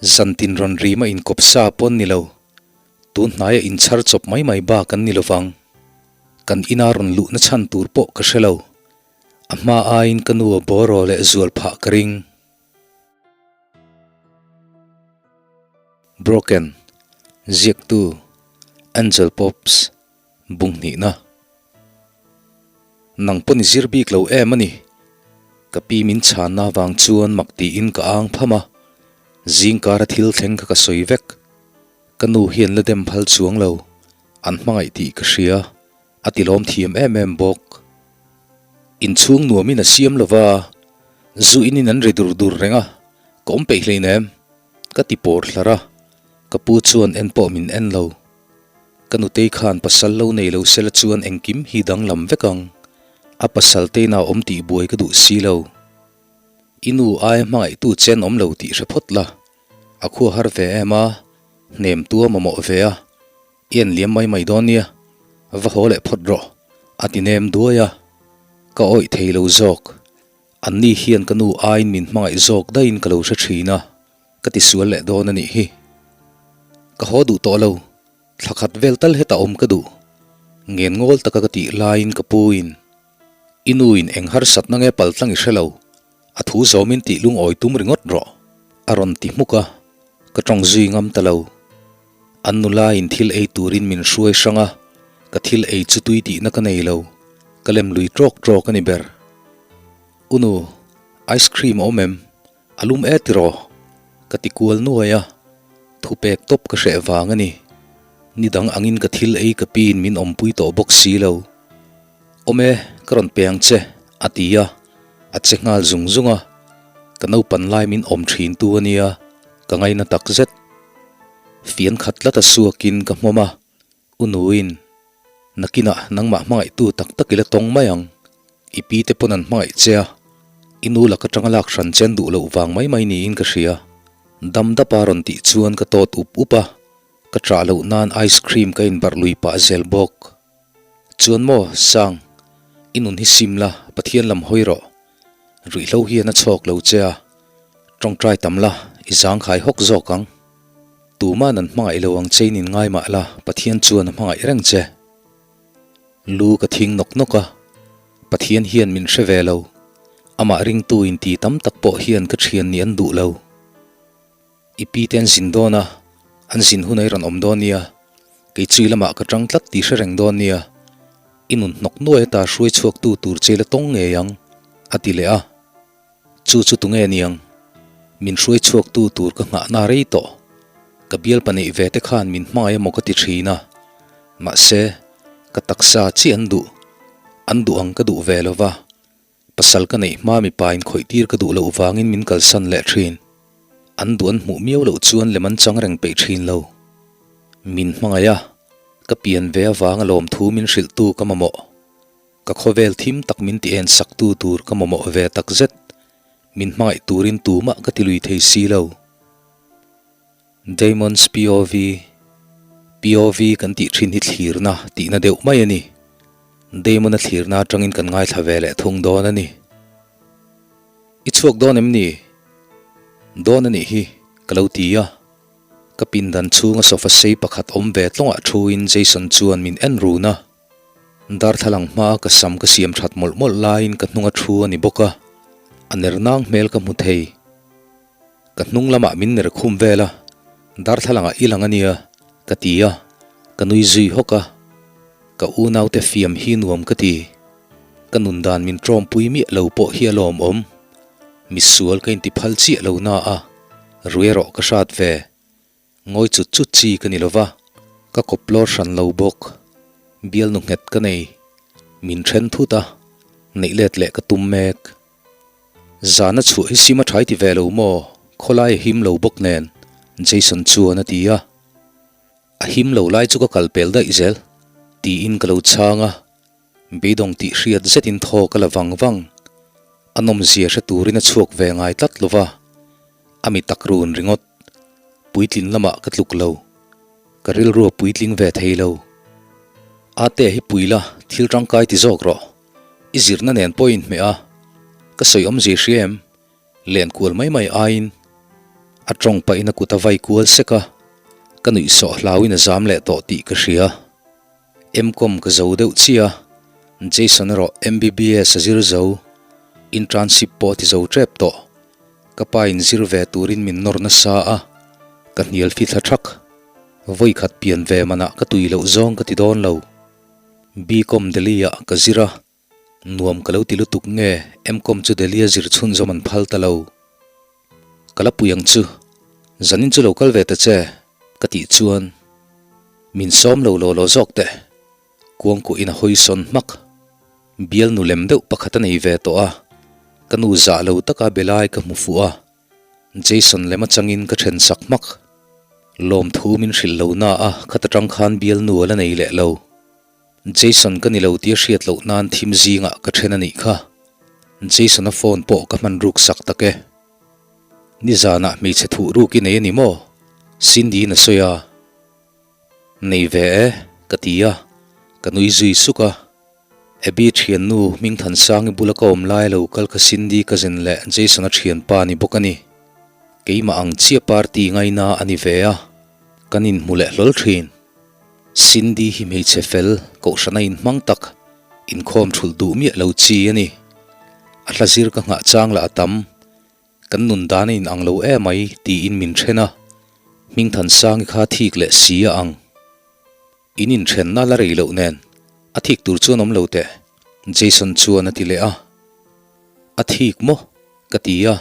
Zantin rawn rim a inkawp sa pawn ni lo, tun hnaia inchhar chawp mai mai bak an ni lovang. Kan ina rawn luhna chhan tur pawh ka hre lo. A hma aiin ka nu a bawraw leh zual phah ka ring. Broken, Ziaktu, Angel Pops, Bung hnihna. Nang pawn i zir bik lo em a ni. Ka pi min chhanna avang chuan mak tiin ka ang pham a, zingkara thil thleng kha ka sawi vek. Ka nu hian la dem phal chuang lo, an hmangaih tih ka hria, a ti lawm thiam em em bawk. Inchhung nuamin a siam lo va, zu inin an ri dur dur reng a, ka awm peih hleinem, ka ti pawr hlar a, ka pu chuan en pawh min en lo. Ka nutei khan pasal lo nei lo sela chuan engkim hi danglam vek ang. A pasal teina awm tih buai ka duh si lo. I nu aia hmangaihtu chen awm lo tih hre phawt la. A khua har ve em a, hnem tua mamawh ve a, i en liam mai mai dawn nia, va haw leh phawt rawh, a ti nem duai a. Ka awih thei lo zawk. Anni hian ka nu aiin min hmangaih zawk daihin ka lo hre thin a. Ka ti sual leh dawn a nih hi. Ka haw duh tawh lo, thla khat vel tal hetah awm ka duh. Ngen ngawl taka ka tih laiin ka pu in, I nu in eng harsatna nge pal tlang i hre lo, a thu zawmin tih lungawi tum ringawt rawh, a rawn ti hmuk a, ka tawng zui ngam ta lo. An nula in thil ei turin min hruai hrang a, ka thil ei chu tui tihna ka nei lo, ka lem lui tawk tawk a ni ber. U nu, ice cream a awm em? A lum e tiraw? Ka ti kual nuai a, thupek tawp ka hreh vang a ni. Ni dang angin ka thil ei ka piin min awmpui tawh bawk si lo. Awm e, ka rawn pe ang che, a ti a, a che nghal zung zung a. Ka naupan lai min awm thin tu a nia, ka ngaina tak zet. Fian khat tlat a suakin ka hmawm a, U Nuin, Nakinah nangmah hmangaihtu tak tak i la tawng mai ang. I pi te pawn an hmangaih che a, i nu lak atanga lak hran che an duh loh vang mai mai niin ka hria. Dam dapa rawn tih chuan ka tawt up up a, ka chah loh nan ice cream ka inbarh lui pah zel bawk. Chuan maw, Sang, i nun hi sim la, Pathian lam hawi rawh. Ruihhlo hian a chhawk lo che a, tawngtai tam la, i zangkhai hawk zawk ang. Tuma'n an hmangaih lo ang che in in ngai mah la, Pathian chuan a hmangaih reng che. Lu ka thing nawk nawk a, Pathian hian min hre ve lo. Amah ringtu in ti tam tak pawh hian ka thian nih an duh lo. I pi te an zin dawn a, an zin hun a i rawn awm dawn nia. Kei chui lamah ka tang tlat tih hre reng dawn nia. I nun hnawk nuai ata hruai chhuaktu tur che la tawng ngei ang, a ti leh a. Chu chu tunge niang? Min hruai chhuaktu tur ka nghahna rei tawh. Ka bial pahnih ve te khan min hmangaih emaw ka ti thin a. Mahse, ka taksa chiah an duh. An duh ang ka duh ve lo va. Pasal ka neih hma mipa in khawih tir ka duh loh vangin min kalsan leh thin. An duh an hmuh miau loh chuan lem an chang reng peih thin lo. Min hmangaih a, ka pian ve avanga lawmthu min hrilhtu ka mamawh. Ka khawvel thim tak min ti en sak tu tur ka mamawh ve tak zet. Min hmangaih turin tumah ka ti lui thei si lo. Damon's POV, POV kan tih thin hi thlirna tihna deuh mai a ni. Damon-a thlirna atangin kan ngaithla ve leh thung dawn a ni. I chhuak dawn em ni? Dawn a nih hi, ka lo ti a. Ka pindan chhunga sofa sei pakhat awm ve tlawngah thuin Jason chuan min en run a. Darthlalang hmaa ka sam ka siam that mawlh mawlh laiin ka hnunga thu a ni bawk a, a ner nang hmel ka hmu thei. Ka hnung lamah min ner khum vel a, darthlalangah i lang a nia, ka ti a, ka nui zui hawk a. Ka unaute fiam hi nuam ka ti. Ka nun dan min tawmpui miah lo pawh hi a lawmawm. Misual ka inti phal chiah lo na a, rui erawh ka hrat ve. Ngawi chut chut chi ka ni lova, ka kawp lawr hran lo bawk. Bialnu nghet ka nei. Min then thut a, neih let leh ka tum mek. Zana chhuah hi sim a thai ti ve lo maw? Khawlai a him lo bawk nen, Jason chuan a ti a. A him lo lai chu ka kal pel daih zel, tiin ka lo chhang a. Beidawng tih hriat zetin thaw ka la vang vang. A nawmzia hre turin a chhuak ve ngai tlat lova, a mi tak run ringawt. Puitlin lamah ka tluk lo. Ka rilru a puitling ve thei lo. Ate hi pui la, thil tangkai ti zawk rawh. I zirna nen pawh i inhmeh a. Ka sawi awmzia hria em? Len kual mai mai aiin. A tawng pahin a kut a vai kual sek a, ka nuih sawh hlauin a zam leh tawh tih ka hria. M-Com ka zo deuh chiah a, Jason erawh MBBS a zir zo, internship pawh a ti zo tep tawh. Ka pa in zir ve turin min nawr nasa a, ka hnial fi thla thak. Vawikhat pian ve manah ka tui loh zawng ka ti dawn lo. B-Com Delhi ah ka zir a, nuam ka lo ti lutuk nge M-Com chu Delhi a zir chhunzawm an phal ta lo. Ka la pui ang chu, zanin chu lo kal ve ta che, ka tih chuan min sawm lo law law zawk teh. Kuangkuhin a hawi sawn hmak. Bial nu lem deuh pakhat a nei ve tawh a, ka nu zah lo taka be lai ka hmu fuh a, Jason lem atangin ka then sak hmak. Lawmthu min hrilh lo na a, khat atang khan bial nu a la nei leh lo. Jason ka ni lo tia hriat loh nan thim zingah ka then a nih kha. Jason-a phone pawh ka hman ruk sak tak e. Nizanah hmeichhe thuh ruk i nei a ni maw? Cindy-in a sawi a. Nei ve e, ka ti a, ka nui zui suk a. Abby thiannu Hmingthansangi bula ka awm lai lo kal kha Cindy cousin leh Jason-a thianpa ni bawk a ni. Keimah ang chiah party ngaina a ni ve a, kan inhmu leh hlawl thin. Cindy hi hmeichhe fel, kohhrana inhmang tak, inkhawm thulh duh miah lo chi a ni. A hla zir ka nghah chang lah a tam. Kan nun dan a inang lo emai tiin min then a, Hmingthansangi kha thik leh si a ang. In inthenna la rei loh nen a thik tur chuan awm lo teh, Jason chuan a ti leh a. A thik maw? ka ti a,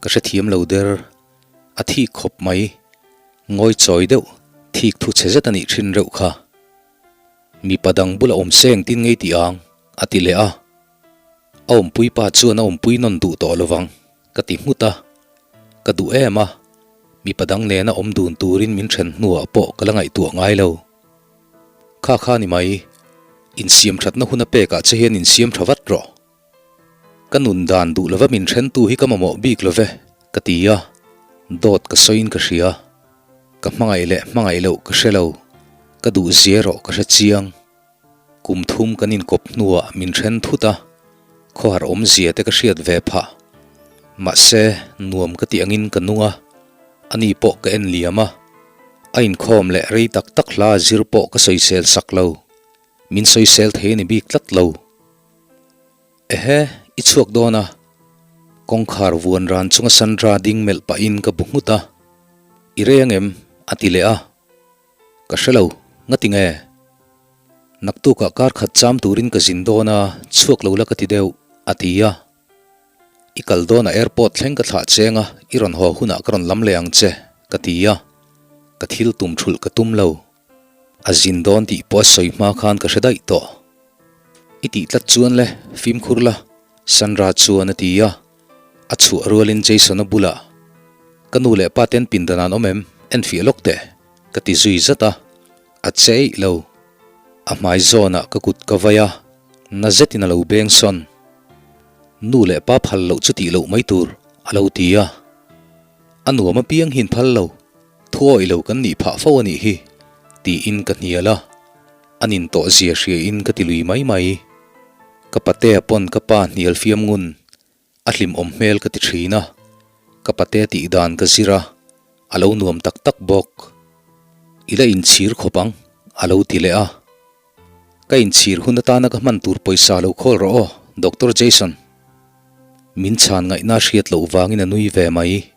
ka hrethiam lo der. A thik khawp mai. Ngawi chawi deuh, thik thu chhe zet a nih thin reuh kha. Mipa dang bula awm se engtin ngei tih ang? a ti leh a. A awmpui pa chuan a awmpui nawn duh tawh lovang ka ti nghut a, ka duh em a, mipa dang nena awm dun turin min then hnuah pawh ka la ngaihtuah ngai lo. Kha kha ni mai, insiam thatna hun a pekah che hian insiam tha vat rawh. Ka nun dan duh lova min thentu hi ka mamawh bik love ka ti a, dawt ka sawiin ka hria. Ka hmangaih leh hmangaih loh ka hre lo, ka duh zia erawh ka hre chiang. Kum thum kan inkawp hnuah min then thut a, khawhar awmzia te ka hriat ve phah. Mahse, nuam ka tih angin ka nung a, ani pawh ka en liam a. A inkhawm leh rei tak tak hla zir pawh ka sawisel sak lo. Min sawisel thei a ni bik tlat lo. Ehe, i chhuak dawn a. Kawngkhar vuan ran chunga Sandra ding melh pahin ka bu nghut a. I rei angem? a ti leh a. Ka hre lo, ngati nge? Naktukah kar khat cham turin ka zin dawn a, chhuak lo la ka ti deuh, a ti a. I kal dawn a airport thleng ka thlah cheng a, i rawn haw hunah ka rawn lam leh ang che, ka ti a. Ka thil tum thulh ka tum lo. A zin dawn tih pawh a sawi hma khan ka hre daih tawh. I tih tlat chuan le, fimkhur la, Sandra chuan a ti a. A chhuah rualin Jason-a bulah, Ka nu leh pa ten pindan an awm em? Enfiah lawk teh, ka ti zui zat a. A che eih lo. A hmai zawnah ka kut ka vai a, na zetin a lo beng sawn. Nu leh pa phal loh chu tih loh mai tur, a lo ti a. A nuam apiang hian phal lo, thuawih lo kan nih phah fo a nih hi, tiin ka hnial a. A nin tawh zia hriain ka ti lui mai mai. Ka patea pawn ka pa hnial fiam ngun, a hlimawm hmel ka ti thin a, ka patea tih dan ka zir a, a lo nuam tak tak bawk. I la inchhir khawp ang, a lo ti leh a. Ka inchhir hun atana ka hman tur pawisa lo khawl rawh aw, Doctor Jason. Min chhan ngaihna hriat loh vangin a nui ve mai.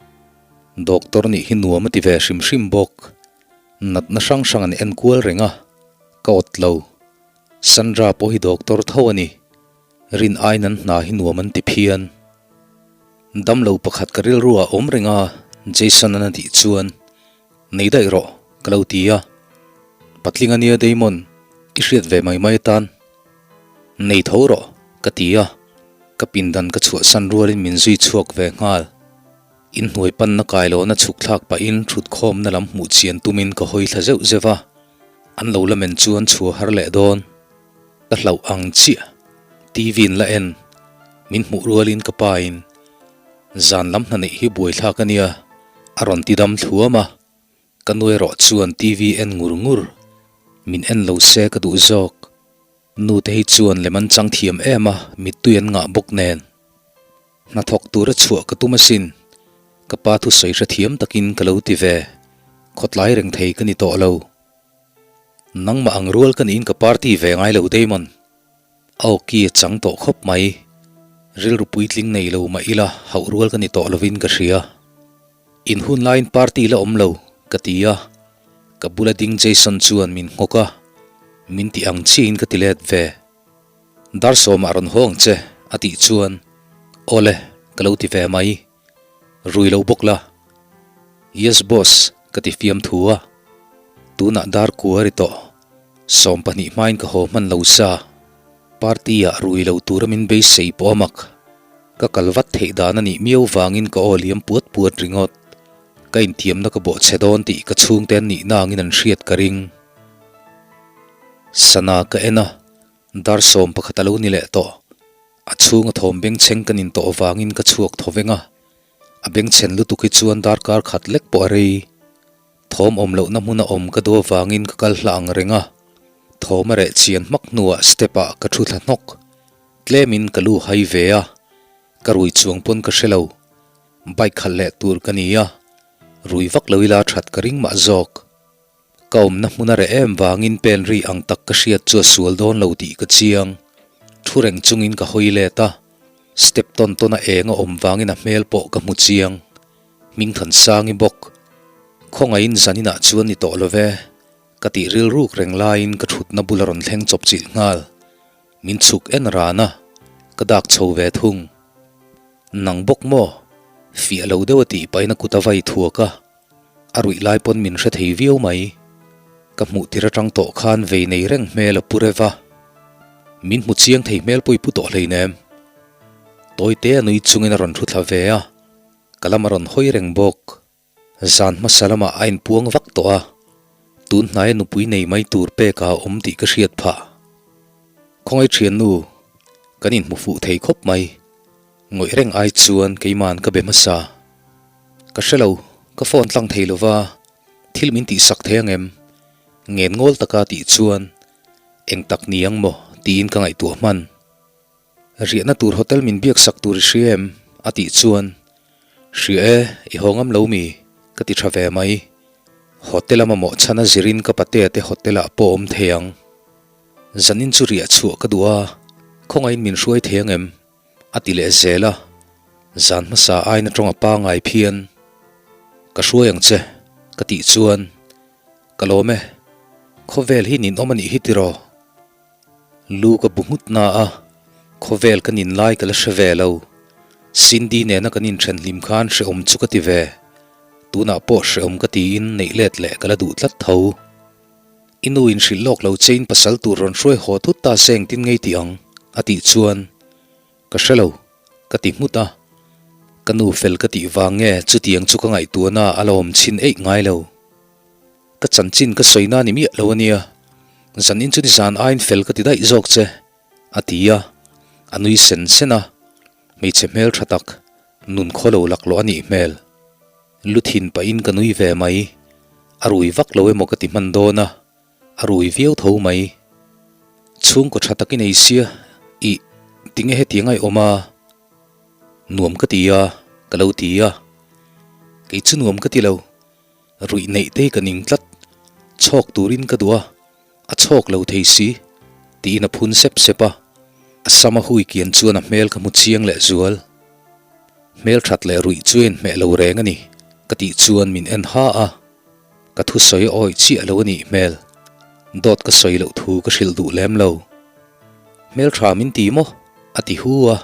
Doctor nih hi nuam a ti ve hrim hrim bawk. Natna hrang hrang an enkual reng a, ka awt lo. Sandra pawh hi doctor tho a ni. Rin aiin an hna hi nuam an ti phian. Damlo pakhat ka rilru ah awm reng a, Jason an a tih chuan, Nei daih rawh, ka lo ti a. Patling a nia Damon, i hriat ve mai mai atan. Nei tho rawh, ka ti a. Ka pindan ka chhuahsan rualin min zui chhuak ve nghal. Inhnuai panna kailawna chhuk thlak pahin thutkhawmna lam hmuh chian tumin ka hawi thla zeuh zeuh a. An lo la men chuan chhuah har leh dawn. Ka hlauh ang chiah. TV in la en. Min hmuh rualin ka pa in zan lam hna neih hi buaithlak a nia a rawn ti dam thluam a. Ka nu erawh chuan TV en ngur ngur. Min en lo se ka duh zawk. Nu te hi chuan lem an chang thiam em a, mittui an ngah bawk nen. Hnathawk tura chhuah ka tum asin. Ka pa thusawi hrethiam takin ka lo ti ve. Khawtlai reng thei ka ni tawh lo. Nangmah ang rual ka niin ka party ve ngai lo Damon. A awki a chang tawh khawp mai. Rilru puitling nei lo mah ila hauh rual ka ni tawh lovin ka hria. In hun laiin party la awm lo ka ti a, ka bula ding Jason chuan min nghawk a, min ti ang chiahin ka ti let ve. Dar sawmah rawn haw ang che a tih chuan awle ka lo ti ve mai. Rui lo bawk la. Yes boss ka ti fiam thu a. Tunah dar kua ri tawh. 20 hmain ka haw hman lo sa. Party ah rui lo tura min beisei pawh a mak. Ka kal vat theih dan a nih miau vangin ka aw liam puat puat ringawt. Ka intiamna ka bawh chhe dawn tih ka chhungte an nihna angin an hriat ka ring. Sana ka en a, dar 11 a lo ni leh tawh. A chhunga thawm bengchheng ka nin tawh vangin ka chhuak thaw veng a, a bengchhen lutuk hi chuan darkar khat lek pawh a rei. Thawm awm lohna hmuna awm ka duh avangin ka kal hla ang reng a, thawm a reh chian hmak hnuah step ah ka thu thla hnawk. Tlemin ka lu hai ve a, ka rui chuang pawn ka hre lo. Bike khalh leh tur ka ni a, rui vak lo ila that ka ring mah zawk. Ka awmna hmun a reh em vangin pen ri ang tak ka hriat chu a sual dawn lo tih ka chiang. Thu reng chungin ka hawi let a, step tawn tawn a eng a awm vangin a hmel pawh ka hmu chiang. Hmingthansangi bawk. Khawngaihin zaninah chuan ni tawh lo ve, ka tih rilruk reng laiin ka thutna bul a rawn thleng chawp chilh nghal. Min chhuk en ran a, ka dak chho ve thung. Nang bawk maw? Fiah lo deuh a tih pahin a kut a vai thuak a. A ruih lai pawn min hre thei viau mai. Ka hmuh tir atang tawh khan vei nei reng hmel a pu rev a. Min hmu chiang thei hmel pawh i pu tawh hleinem. Tawite a nui chungin a rawn thu thla ve a, ka lam a rawn hawi reng bawk. Zan hmasa lamah a inpuang vak tawh a, tun hnaia nupui nei mai tur pekah a awm tih ka hriat phah. Khawngaih thiannu, kan inhmu fuh thei khawp mai. Ngawih reng ai chuan keiman ka be hmasa. Ka hre lo, ka phone tlang thei lova, thil min tihsak thei ang em? Ngen ngawl taka tih chuan eng tak ni ang maw tiin ka ngaihtuah hman. Riahna tur hotel min biaksak tur i hria em? a tih chuan Hria e, i haw ngam lo mi? ka ti tha ve mai. Hotel a mamawh chhan a zirin ka patea te hotel ah pawh awm thei ang. Zanin chu riah chhuah ka duh a, khawngaihin min hruai thei ang em? A ti leh zel a, zan hmasa aina tawng a pangai phian. Ka hruai ang che, ka tih chuan, Ka lawm e, khawvel hi ninawm a nih hi tiraw? Lu ka bu nghut na a, khawvel ka nin lai ka la hre ve lo. Cindy nena kan inthen hlim khan hrehawm chu ka ti ve. Tunah pawh hrehawm ka tiin neih let leh ka la duh tlat tho. I nu in hrilh lawk lo che in pasal tur rawn hruai haw thut ta se engtin ngei tih ang? a tih chuan ka hre lo ka ti nghut a, ka nu fel ka tih vang nge chutiang chu ka ngaihtuahna a la awm chhin eih ngai lo. Ka chanchin ka sawi na ni miah lo ania, zanin chu nizan aiin fel ka ti daih zawk che a ti a, a nui sen sen a, hmeichhe hmel tha tak nun khaw lo laklawh a nih hmel. Lu thin pahin ka nui ve mai. A rui vak lo emaw ka ti hman dawn a, a rui viau tho mai. Chhungkaw tha tak i nei sia, ih, tinge hetiang a i awm a? Nuam ka ti a, ka lo ti a. Kei chu nuam ka ti lo, ruih neih te hi ka ning tlat. Chhawk turin ka duh a, a chhawk lo thei si, tiin a phun sep sep a. A sam a hui kian chuan a hmel ka hmu chiang leh zual. Hmel that leh ruih chu a inhmeh lo reng a ni, ka tih chuan min en ha a, ka thusawi a awih chiah lo a nih hmel. Dawt ka sawi loh thu ka hrilh duh lem lo. Hmel tha min ti maw? a ti hu a,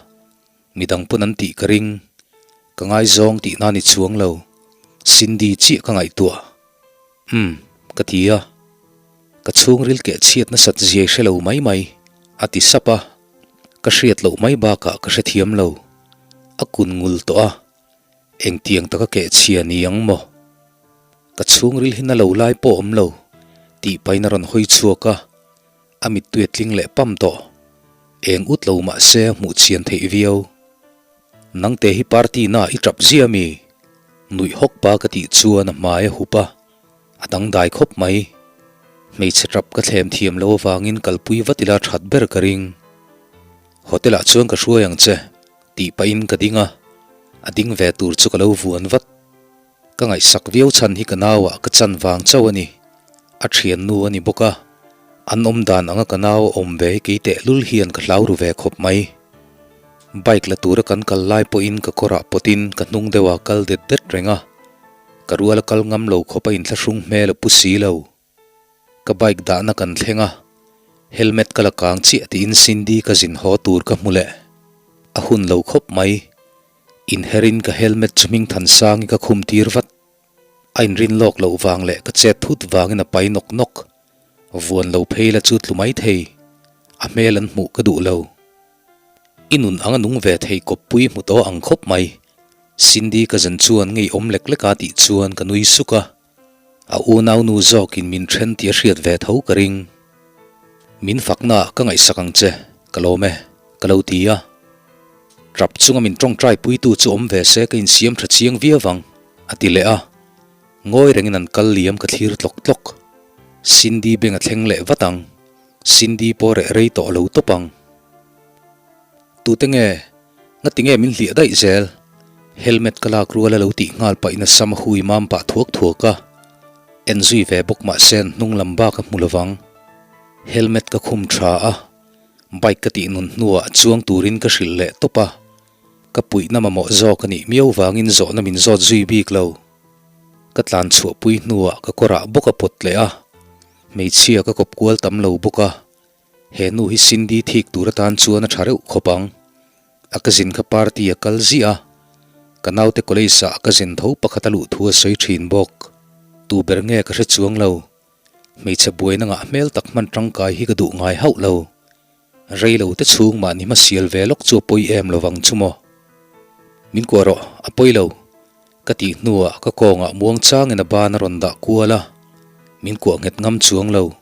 midang pawn an tih ka ring. Ka ngaizawng tihna ni chuang lo, Cindy chiah ka ngaihtuah. Umm, ka ti a. Ka chhungril keh chhiat nasat ziai hre lo mai mai, a ti sap a. Ka hriat loh mai bakah ka hrethiam lo. A kun ngul tawh a, engtiang taka keh chhia ni ang maw? Ka chhungril hi na lo lai pawh awm lo, tih pahin a rawn hawi chhuak a, a mittui a tling leh pam tawh. Eng ut lo mah se a hmuh chhian theih viau. Nangte hi party na i tap zia mi? Nuih hawk pa ka tih chuan a hmai a hup a. A dangdai khawp mai. Hmeichhe tap ka thlem thiam lo avangin kalpui vat ila that ber ka ring. Hotel ah chuan ka hruai ang che, tih pahin ka ding a, a ding ve tur chu ka lo vuan vat. Ka ngaihsak viau chhan hi ka nauah ka chan vang chauh a ni. A thiannu a ni bawk a, an awm dan anga ka nau a awm ve hi kei tehlul hian ka hlau ru ve khawp mai. Bike la tura kan kal lai pawhin ka kawrah pawtin ka hnung deuhah kal det det reng a, ka rual a kal ngam lo khawp a inthlahrung hmel a pu si lo. Ka bike dahna kan thleng a, helmet ka la kang chiah tiin Cindy ka zin haw tur ka hmu leh. A hun lo khawp mai. Inherin ka helmet chu hming than sangi ka khum tir vat. A inrin lawk loh vang leh ka chet thut vangin a pai nawk nawk. Vuan lo phei la chu tlu mai thei. A hmel an hmuh ka duh lo. I nun anga nung ve thei kawppui hmu tawh ang khawp mai. Cindy ka zan chuan ngeiawm lek lek a tih chuan ka nui suk a. A unaunu zawkin min then tih a hriat ve tho ka ring. Min faknaah ka ngaihsak ang che, ka lawm e, ka lo ti a. Trap chunga min tawngtai puitu chu awm ve se ka insiam tha chiang viau ang, a ti leh a. Ngawi rengin an kal liam ka thlir tlawk tlawk. Cindy beng a thleng leh vat ang, Cindy pawh reh rei tawh lo tawp ang. Tute nge? Ngati nge min hliah daih zel? Helmet ka lak rual a lo tih nghal pahin a sam a hui mam pah thuak thuak a. En zui ve bawk mahse an hnung lam bak a hmu lovang. Helmet ka khum tha a, bike ka tih nun hnuah chuang turin ka hrilh leh tawp a. Ka puihna mamawh zawk a nih miau vangin zawhna min zawt zui bik lo. Ka tlan chhuahpui hnuah ka kawrah bawk a pawt leh a, hmeichhia ka kawp kual tam lo bawk a. He nu hi Cindy thik tur atan chuan a tha reuh khawp ang. A ka zin kha party a kal ziah a, ka naute college ah a ka zin tho pakhat a luh thu a sawi thin bawk. Tu ber nge ka hre chuang lo. Hmeichhe buaina ngah hmel tak hman tangkai hi ka duh ngai hauh lo. Rei lo te chhung mahni hma sial ve lawk chu a pawi em lovang chu maw. Min kuah rawh, a pawi lo. Ka tih hnuah ka kawngah muang changin a ban a rawn dah kual a, min kuah nghet ngam chuang lo.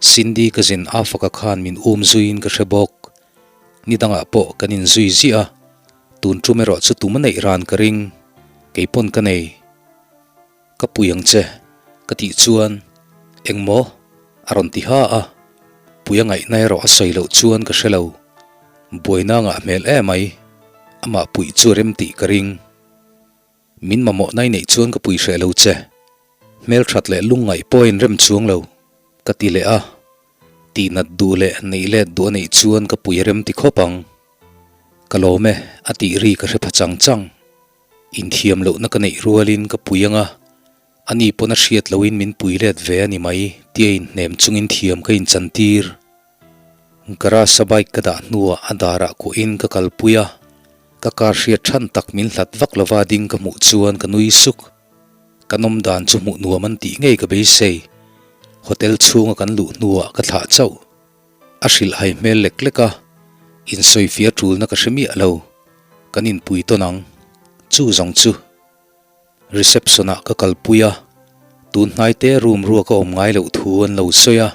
Cindy ka zin a faka khan min um zuiin ka hre bawk. Ni dangah pawh kan inzui ziah a, tun tum erawh chu tum a neih ran ka ring, kei pawn ka nei. Ka pui ang che, ka tih chuan, Engmaw? a rawn ti ha a, pui a ngaihna erawh a sawi loh chuan ka hre lo. Buaina ngah hmel emai, amah puih chu a rem tih ka ring. Min mamawh nai neih chuan ka pui hreh lo che. Hmelthat leh lungngaih pawh a inrem chuang lo, ka ti leh a. Tihnat duh leh neih let duh a neih chuan ka pui a rem ti khawp ang. Ka lawm e, a tih ri ka hre pha chang chang. Inthiam lohna ka neih rualin ka pui ang a, ani pawn a hriat lohin min pui let ve a ni mai tia inhnem chungin thiam ka inchantir. Garage a bike ka dah hnuah a darah kuahin ka kalpui a, ka car hriat than tak min hlat vak lova ding ka hmuh chuan ka nui suk. Kan awm dan chu hmuh nuam an tih ngei ka beisei. Hotel chhunga kan luh hnuah ka thlah chauh. A hrilh hai hmel lek lek a, insawifiah tulna ka hre miah lo. Kan inpui tawn ang. Chu zawng chu. Reception ah ka kalpui a, tun hnaite room ruak a awm ngai loh thu an lo sawi a,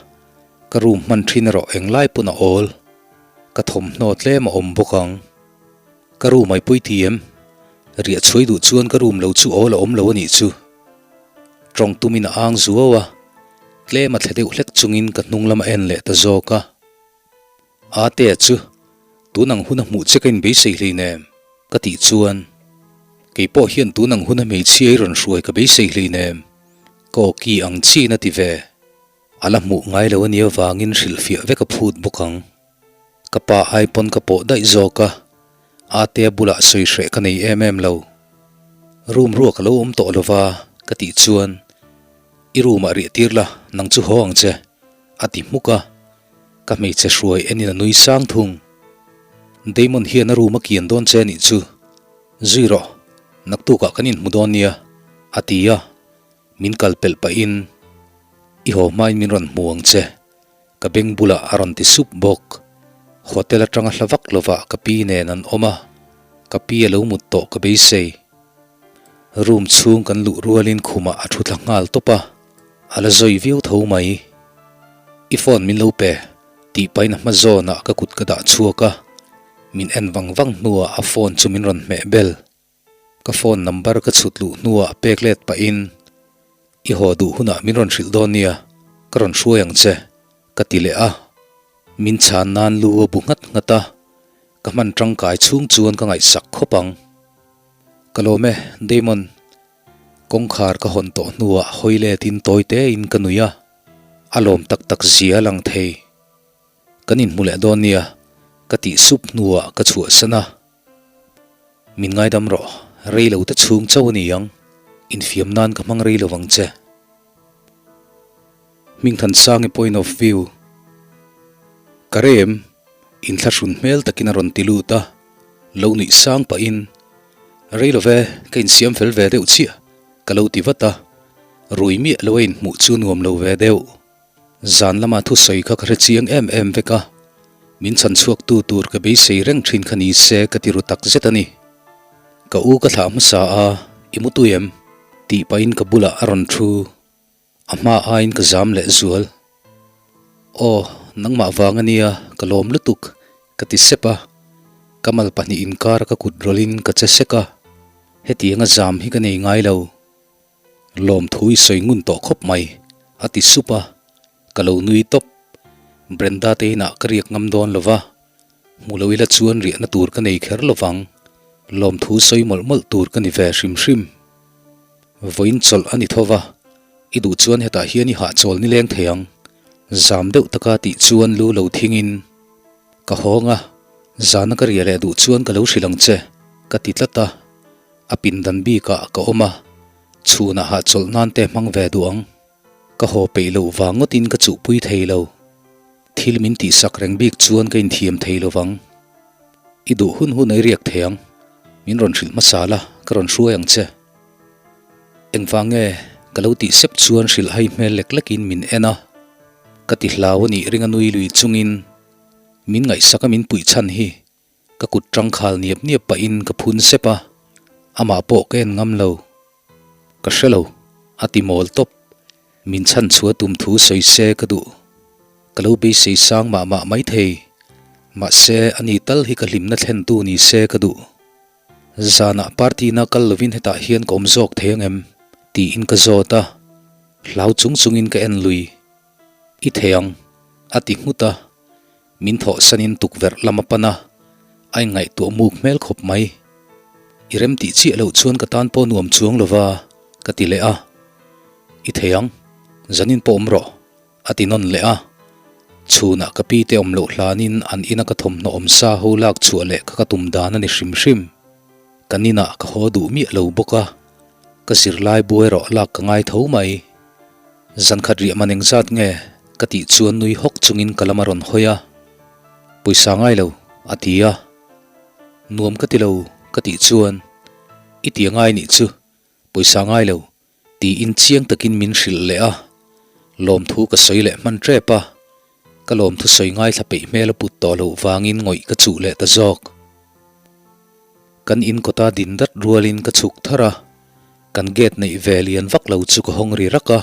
ka room hman thin erawh englai pawn a awl. Ka thawmhnaw tlem a awm bawk ang. Ka room ai pawi ti em? Riah chhuai duh chuan ka room lo chu awl a awm lo a nih chu. Tawng tumin a ang zuau a, tlem a thle deuh hlek chungin ka hnung lam a en leh ta zawk a. Atea chu tun ang hun a hmuh che ka inbeisei hleinem ka tih chuan kei pawh hian tun ang hun a hmeichhia i rawn hruai ka beisei hleinem ka awki ang chiin a ti ve. A la hmuh ngai lo a nih avangin hrilhfiah vek a phut bawk ang. Ka pa ai pawn ka pawh daih zawk a, Atea bulah sawi hreh ka nei em em lo. Room ruak a lo awm tawh lova ka tih chuan I room ah riah tir la, nang chu haw ang che a ti hmuk a. Ka hmeichhe hruai enin a nui sang thung. Damon hian a room a kian dawn che anih chu. Zui rawh, naktukah kan inhmu dawn nia, a ti a. Min kal pelh pahin, I haw hmain min rawn hmu ang che, ka beng bulah a rawn ti sup bawk. Hotel atanga hla vak lovah ka pi nen an awm a, ka pi a lo mut tawh ka beisei. Room chhung kan luh rualin khumah a thu thla nghal tawp a. A la zawi viau tho mai. I phone min lo pe, tih pahin a hma zawnah ka kut ka dah chhuak a, min en vang vang hnuah a phone chu min rawn hmeh bel. Ka phone number ka chhut luh hnuah pek let pahin, I haw duh hunah min rawn hrilh dawn nia, ka rawn hruai ang che, ka ti leh a. Min chhan nan lu a bu nghat nghat a, ka hman tangkai chhung chuan ka ngaihsak khawp ang. Ka lawm e, Damon. Kawngkhar ka hawn tawh hnuah hawi letin tawi tein ka nui a, a lawm tak tak zia a lang thei. Kan inhmu leh dawn nia, ka tih sup hnuah ka chhuahsan a. Min ngaidam rawh, rei lo te chhung chauh a ni ang, infiam nan ka hmang rei lo vang che. Hmingthansangi point of view. Ka rem, inthlahrun hmel takin a rawn ti lut a, lo nuih sang pahin, Rei lo ve, ka insiam fel ve deuh chiah, ka lo ti vat a, rui miah lo a inhmuh chu nuam lo ve deuh. Zan lama thusawi kha ka hre chiang em em vek a, min chhan chhuaktu tur ka beisei reng thin kha ni se ka ti ru tak zet a ni. Ka u ka thlah hmasa a, i mu tui em? tih pahin ka bulah a rawn thu. A hma aiin ka zam leh zual. Aw, nangmah vang a nia, ka lawm lutuk, ka ti sep a. Ka mal pahnih inkar ka kut rawlhin ka che sek a. Hetianga zam hi ka nei ngai lo. Lawmthu i sawi ngun tawh khawp mai, a ti sup a. Ka lo nui tawp. Brenda te inah ka riak ngam dawn lo va, hmu lo ila chuan riahna tur ka nei kher lo vang. Lawmthu sawi mawlh mawlh tur ka ni ve hrim hrim. Vawiin chawlh a ni tho va, i duh chuan hetah hian i hahchawl nileng thei ang. Zam deuh taka tih chuan lu lo thingin ka hawng a, zana ka riah leh duh chuan ka lo hrilh ang che, ka ti tlat a. A pindan bikah ka awm a, chhunah hahchawlh nan te hmang ve duh ang. Ka haw peih loh vang ngawtin ka chuhpui thei lo. Thil min tihsak reng bik chuan ka inthiam thei lo vang. I duh hun hun a i riak thei ang. Min rawn hrilh hmasa la, ka rawn hruai ang che. Engvang nge? Ka lo tih sep chuan hrilh hai hmel lek lekin min en a. Ka ti hlau a nih ring a nui lui chungin min ngaihsak a min puih chhan hi ka kut tangkhal niap niap pahin ka phun sep a, amah pawh ka en ngam lo. Ka hre lo, a ti mawl tawp. Min chhan chhuah tum thu sawi se ka duh. Ka lo beisei sang mah mah maithei. Mahse, ani tal hi ka hlimna thlentu ni se ka duh. Zanah party na kal lovin hetah hian ka awm zawk thei ang em? tiin ka zawt a, hlau chung chungin ka en lui. I thei ang, a ti nghut a. Min thawhsanin tukverh lam a pan a, a inngaihtuah muk hmel khawp mai. I rem tih chiah loh chuan ka tan pawh nuam chuang lova, ka ti leh a. I thei ang, zanin pawh awm rawh, a ti nawn leh a. Chhunah ka pi te awm loh hlanin an ina ka thawmhnaw awm sa ho lak chhuah leh kha ka tum dan a ni hrim hrim. Kan inah ka haw duh miah lo bawk a, ka zirlai bu erawh lak ka ngai tho mai. Zan khat riah man engzat nge? ka tih chuan nui hawk chungin ka lam a rawn hawi a, Pawisa ngai lo, a ti a. Nuam ka ti lo, ka tih chuan, I ti a ngai nih chu, pawisa ngai lo, tiin chiang takin min hrilh leh a. Lawmthu ka sawi leh hman tep a, ka lawmthu sawi ngaithla peih hmel a put tawh loh vangin ngawih ka chuh leh ta zawk. Kan in kawta din dat rualin ka chhuk thar a. Kan gate neih ve lian vak lo chu ka hawng ri rak a,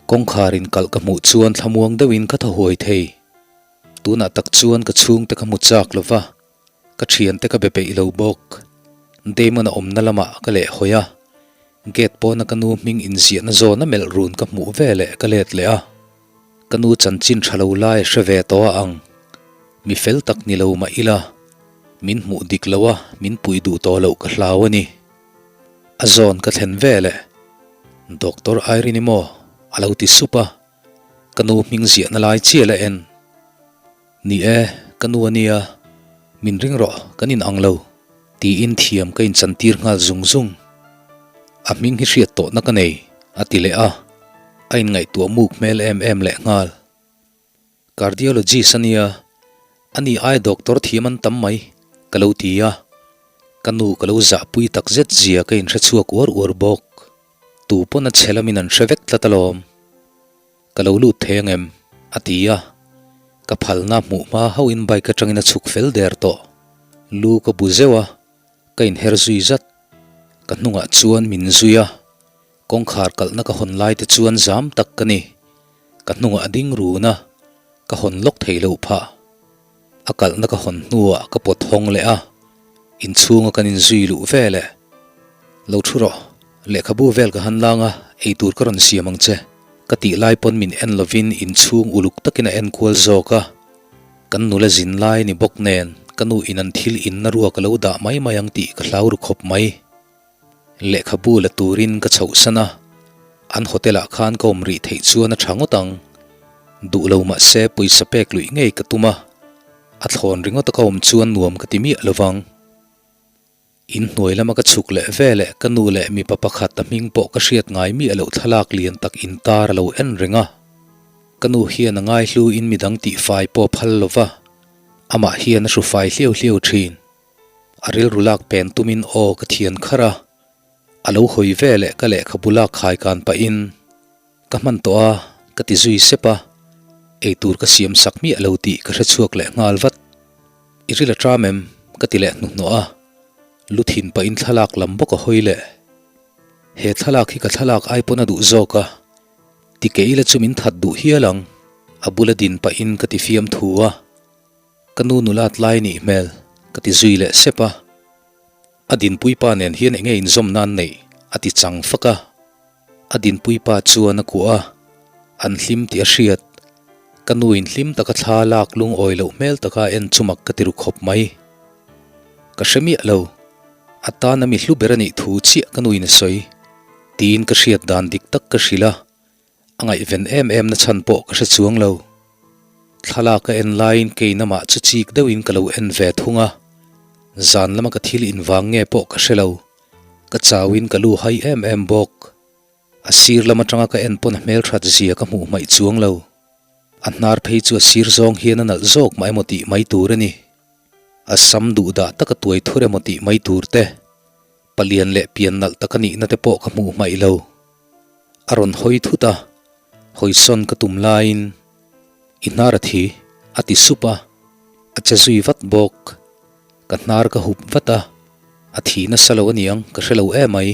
kawngkhar in kalh ka hmuh chuan thlamuang deuhin ka thaw huai thei. Tunah tak chuan ka chhungte ka hmu chak lo va, ka thiante ka be peih lo bawk. Damon a awmna lamah ka leh hawi a, gate pawna ka nu hming inziahna zawna melh run ka hmuh veleh ka let leh a. Ka nu chanchin tha lo lai hre ve tawh a ang. Mi fel tak ni lo mah ila, min hmuh dik lo a, min puih duh tawh loh ka hlau a ni. A zawn ka thlen veleh, Doctor Irene maw? a lo ti sup a, ka nu hming ziahna lai chiah la en. Ni e, ka nu a nia, min ring rawh, kan in ang lo, tiin thiam ka inchantir nghal zung zung. A hming hi hriat tawhna ka nei, a ti leh a, a inngaihtuah muk hmel em em leh nghal. Cardiologist a nia, ani ai doctor thiam an tam mai, ka lo ti a. Ka nu ka lo zahpui tak zet zia ka inhre chhuak uar uar bawk. Tu pawn a chhe lamin an hre vek tlat alawm. Ka lo lut thei ang em? a ti a. Ka phalna hmuh hma hauhin bike atangin a chhuk fel der tawh. Lu ka bu zeuh a, ka inher zui zat. Ka hnungah chuan min zui a. Kawngkhar kalhna ka hawn lai te chuan zam tak ka ni. Ka hnungah a ding run a, ka hawn lawk thei loh phah. A kalhna ka hawn hnuah ka pawt hawng leh a, inchhunga kan inzui luh vel e. Lo thu rawh, lehkhabu vel ka han lang a, eitur ka rawn siam ang che. Ka tih lai pawn min en lovin inchhung uluk takin a en kual zawk a. Kan nula zin lai ni bawk nen ka nu in an thil inna ruak a lo dah mai mai ang tih ka hlau ru khawp mai. Lehkhabu la turin ka chhohsan a, an hotel ah khan ka awm rih theih chuan a tha ngawt ang. Duh lo mahse pawisa pek luih ngei ka tum a, a thlawn ringawt a ka awm chuan nuam ka ti miah lovang. In hnuai lama ka chhuk leh veleh ka nu leh mipa pakhat a hming pawh ka hriat ngai miah loh thlalak lian tak intar a lo en reng a. Ka nu hian a ngaihlu in midang tihfai pawh phal lo va, amah hian a hrufai hliau hliau thin. A rilru lak pen tumin aw ka thian kharh a, a lo hawi veleh ka lehkhabu lak khai kan pahin ka hman tawh a ka ti zui sep a, eitur ka siam sak miah lo tih ka hre chhuak leh nghal vat. I ril a ṭam em? ka ti leh hnuhnawh a, lu thin pahin thlalak lam bawk a hawi leh. He thlalak hi ka thlalak ai pawn a duh zawk a, ti ke ila chu min that duh hial ang, a bula din pahin ka ti fiam thu a, ka nu nulat lai nih hmel ka ti zui leh sep a, a dinpuipa nen hian enge inzawm nan neih a ti chang fak a. A dinpuipa chuan a kuah a, an hlim tih a hriat. Ka nuin hlim taka thla lak lungawi loh hmel taka en chu mak ka ti ru khawp mai. Ka hre miah lo, a tana mi hlu ber a nih thu chiah ka nuin a sawi. Tiin ka hriat dan dik tak ka hrilh a, a ngaihven em em na chhan pawh ka hre chuang lo. Thlalak a en laiin kei namah chu chik deuhin ka lo en ve thung a, zan lama ka thil invang nge pawh ka hre lo. Ka chauin ka lu hai em em bawk. A sir lam atanga ka en pawn a hmelthat zia ka hmuh hmaih chuang lo. A hnar phei chu a sir zawng hian a nalh zawk mah emaw tih mai tur a ni. A sam duh dah taka tuai thur emaw tih mai tur te, palian leh pian nalh tak a nihna te pawh ka hmuh hmaih lo. A rawn hawi thut a, hawisawn ka tum laiin I hnar a thi, a ti sup a, a che zui vat bawk. Ka hnar ka hup vat a, a thi nasa lo aniang ka hre lo emai.